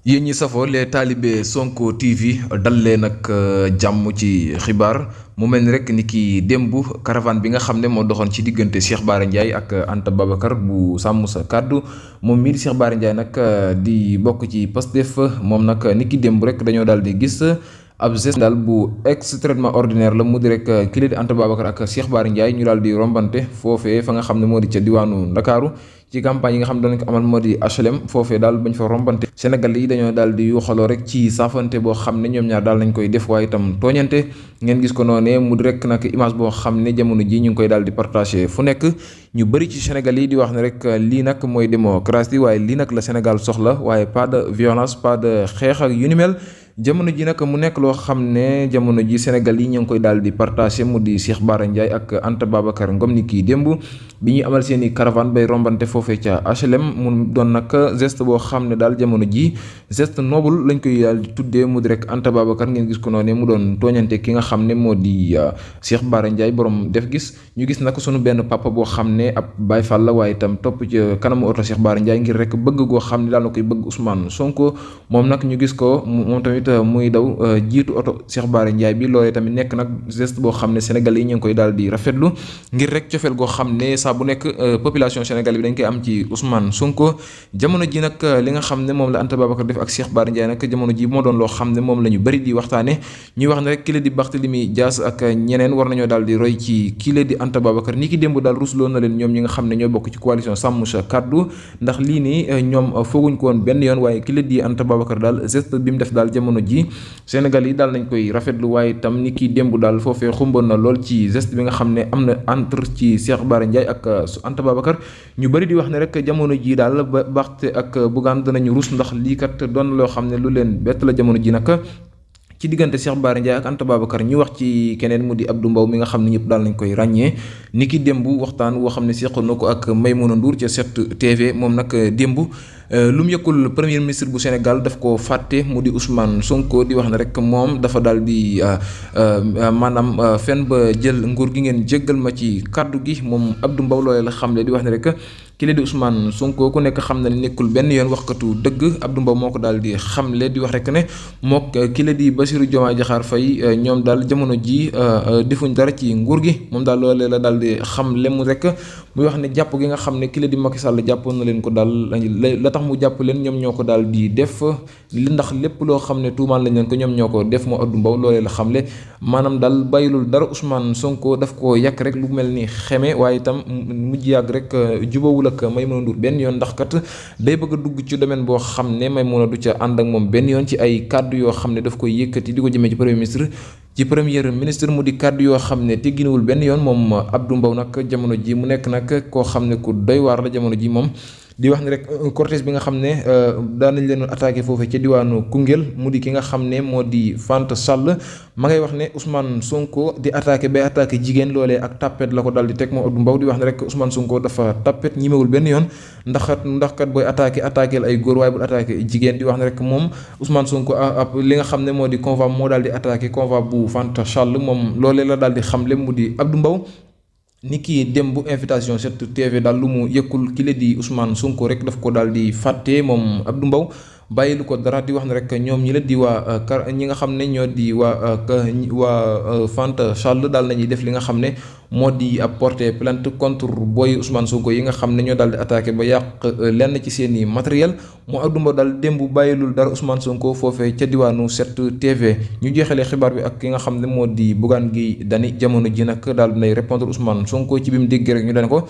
yéen ñi safoo les talibé Sonko TV dal leen ak jàmm ci xibaar mu mel ni rek ni ki démb caravane bi nga xam ne moo doxoon ci diggante Cheikh Bara Ndiaye ak Anta Babacar bu sàmm sa kàddu moom mii di Cheikh Bara Ndiaye nag di bokk ci Pastef moom nag ni ki démb rek dañoo daal di gis ab geste daal bu extrêmement ordinaire la mu di rek kii di Anta Babacar ak Cheikh Bara Ndiaye ñu daal di rombante foofee fa nga xam ne moo di ca diwaanu Ndakaaru ci campagne yi nga xam ne danañ ko amal moo di HLM foofee daal bañ fa rombante Sénégal yi dañoo daal di yuuxaloo rek ci saafante boo xam ne ñoom ñaar daal nañ koy def waaye itam tooñante ngeen gis ko noonee mu di rek nag image boo xam ne jamono ji ñu ngi koy daal di partagé fu nekk ñu bëri ci Sénégal yi di wax ne rek lii nag mooy démocratie waaye lii nag la Sénégal soxla waaye pas de violence pas de xeex ak yu ni mel jamono ji nag mu nekk loo xam ne jamono ji Sénégal yi ñu ngi koy daal di partagé mu di Cheikh Bara Ndiaye ak Anta Babacar Ngom ni kii démb bi ñuy amal seen i caravane bay rombante foofee ca HLM mu doon nag geste boo xam ne daal jamono ji geste noble lañ koy daal di tuddee mu di rek Anta Babacar ngeen gis ko noonu mu doon tooñante ki nga xam ne moo di Cheikh Bara Ndiaye borom def gis ñu gis nag sunu benn papa boo xam ne ab Baye Fall la waaye itam topp ci kanamu oto Cheikh Bara Ndiaye ngir rek bëgg goo xam ne daal na koy bëgg Ousmane Sonko moom nag ñu gis ko moom tamit muy daw jiitu oto Cheikh Bara Ndiaye bi loolee tamit nekk nag geste boo xam ne Sénégal yi ñu ngi koy daal di rafetlu ngir rek cofeel goo xam ne saa bu nekk population Sénégal bi dañ koy am ci Ousmane Sonko jamono ji nag li nga xam ne moom la Anta Babacar def ak Cheikh Bara Ndiaye nag jamono ji moo doon loo xam ne moom la ñu bëri di waxtaane ñuy wax ne rek kii la di Barthélémy Dias ak ñeneen war nañoo daal di roy ci kii la di Anta Babacar ni ki démb daal rusloo na leen ñoom ñi nga xam ne ñoo bokk ci coalition Sàmm Sa Kàddu ndax lii nii ñoom fooguñ ko woon benn yoon waaye kii la di Anta Babacar daal geste bi mu def daal jamono ji Sénégal yi daal nañ koy rafetlu waaye itam ni ki démb daal foofee xumboon na lool ci geste bi nga xam ne am na entre ci Cheikh Bara Ndiaye ak Anta Babacar ñu bëri di wax ne rek jamono ji daal ba Barth ak Bougane danañu rus ndax lii kat doon loo xam ne lu leen bett la jamono ji nag ci diggante Cheikh Bara Ndiaye ak Anta Babacar ñu wax ci keneen mu di Abdou Mbow mi nga xam ne ñëpp daal nañ koy ràññee ni ki démb waxtaan woo xam ne seqoon na ko ak Maymouna Ndour ca 7TV moom nag démb lu mu yëkkul premier ministre bu Sénégal daf ko fàtte mu di Ousmane Sonko di wax ne rek moom dafa daal di maanaam fen ba jël nguur gi ngeen jéggal ma ci kàddu gi moom Abdou Mbow loolee la xamle di wax ne rek ki la di Ousmane Sonko ku nekk xam na ne nekkul benn yoon waxkatu dëgg Abdou Mbow moo ko daal di xamle di wax rek ne mook ki la di Bassirou Diomaye Diakhar Faye ñoom daal jamono ji defuñ dara ci nguur gi moom daal loolee la daal di xamle mu rek muy wax ne jàpp gi nga xam ne ki la di Macky Sall jàppoon na leen ko daal la tax mu jàpp leen ñoom ñoo ko daal di def li ndax lépp loo xam ne tuumaan lañ leen ko ñoom ñoo ko def moo Abdou Mbow loolee la xamle maanaam daal bàyyilul dara Ousmane Sonko daf ko yàq rek lu mel ni xeme waaye itam mujj yàgg rek jubawul ak Maymouna Ndour benn yoon ndax kat day bëgg a dugg ci domaine boo xam ne Maymouna du ca ànd ak moom benn yoon ci ay kàddu yoo xam ne daf koy yëkkati di ko jëmee ci premier ministre mu di kàddu yoo xam ne tegginewul benn yoon moom Abdou Mbow nag jamono ji mu nekk nag koo xam ne ku doy waar la jamono ji moom di wax ni rek cortège bi nga xam ne daan nañ leen attaqué foofee ca diwaanu Koungheul mu di ki nga xam ne moo di Fanta Sall ma ngay wax ne Ousmane Sonko di attaqué bay attaqué jigéen loolee ak tappet la ko daal di teg moom Abdou Mbow di wax ne rek Ousmane Sonko dafa tappet ñimewul benn yoon ndax kat booy attaqué ay góor waaye bul attaqué jigéen di wax ne rek moom Ousmane Sonko ab li nga xam ne moo di convoi moo daal di attaqué convoi bu Fanta Sall moom loolee la daal di xamle mu di Abdou Mbow ni kii démb invitation 7TV daal lu mu yëkkul ki la di Ousmane Sonko rek daf ko daal di fàtte moom Abdou Mbow bàyyi lu ko dara di wax ne rek ñoom ñi la di waa ñi nga xam ne ñoo di waa Fanta Sall daal nañuy def li nga xam ne moo di ab porter plainte contre booy Ousmane Sonko yi nga xam ne ñoo daal di attaqué ba yàq lenn ci seen i matériel moo Abdou Mbow daal démb bàyyilul dara Ousmane Sonko foofee ca diwaanu 7TV ñu jeexalee xibaar bi ak ki nga xam ne moo di Bougane Gueye Dany jamono ji nag daal dinay répondre Ousmane Sonko ci bi mu déggee rek ñu dane ko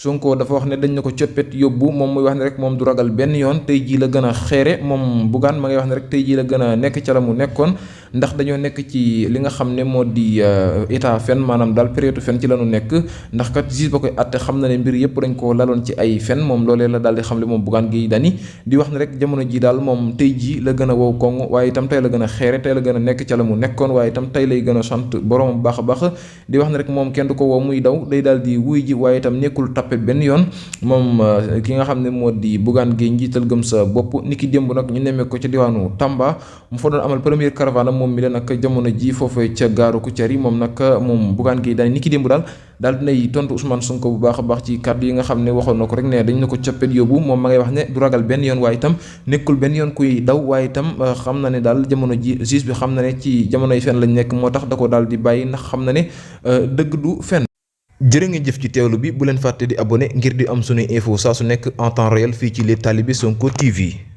Sonko dafa wax ne dañ na ko coppet yóbbu moom muy wax ne rek moom du ragal benn yoon tey jii la gën a xeere moom Bougane ma ngay wax ne rek tey jii la gën a nekk ca la mu nekkoon ndax dañoo nekk ci li nga xam ne moo di état fen maanaam daal période fen ci la ñu nekk ndax kat juge ba koy àtte xam na ne mbir yëpp dañ ko laloon ci ay fen moom loolee la daal di xam le moom Bougane Gueye Dany di wax ne rek jamono ji daal moom tey jii la gën a wow koŋ waaye itam tey la gën a xeere tey la gën a nekk ca la mu nekkoon waaye itam tey lay gën a sant boromam baax a baax di wax ne rek moom kenn du ko wow muy daw day daal di wuy ji waaye itam nekkul tappet benn yoon moom ki nga xam ne moo di Bougane Gueye njiital gëm sa bopp ni ki démb nag ñu nemmee ko ca diwaanu Tamba mu fa doon amal première caravane moom mi la nag jamono ji foofee ca gaaru Koutiari moom nag moom Bougane Gueye Dany ni ki démb daal dinay tontu Ousmane Sonko bu baax a baax ci kàddu yi nga xam ne waxoon na ko rek ne dañ na ko coppet yóbbu moom ma ngay wax ne du ragal benn yoon waaye itam nekkul benn yoon kuy daw waaye itam xam na ne daal jamono ji juge bi xam na ne ci jamonoy fen lañ nekk moo tax da ko daal di bàyyi ndax xam na ne dëgg du fen. jërë ngeen jëf ci teewlu bi bu leen fàtte di abonné ngir di am suñuy info saa su nekk en temps réel fii ci les talibé Sonko TV.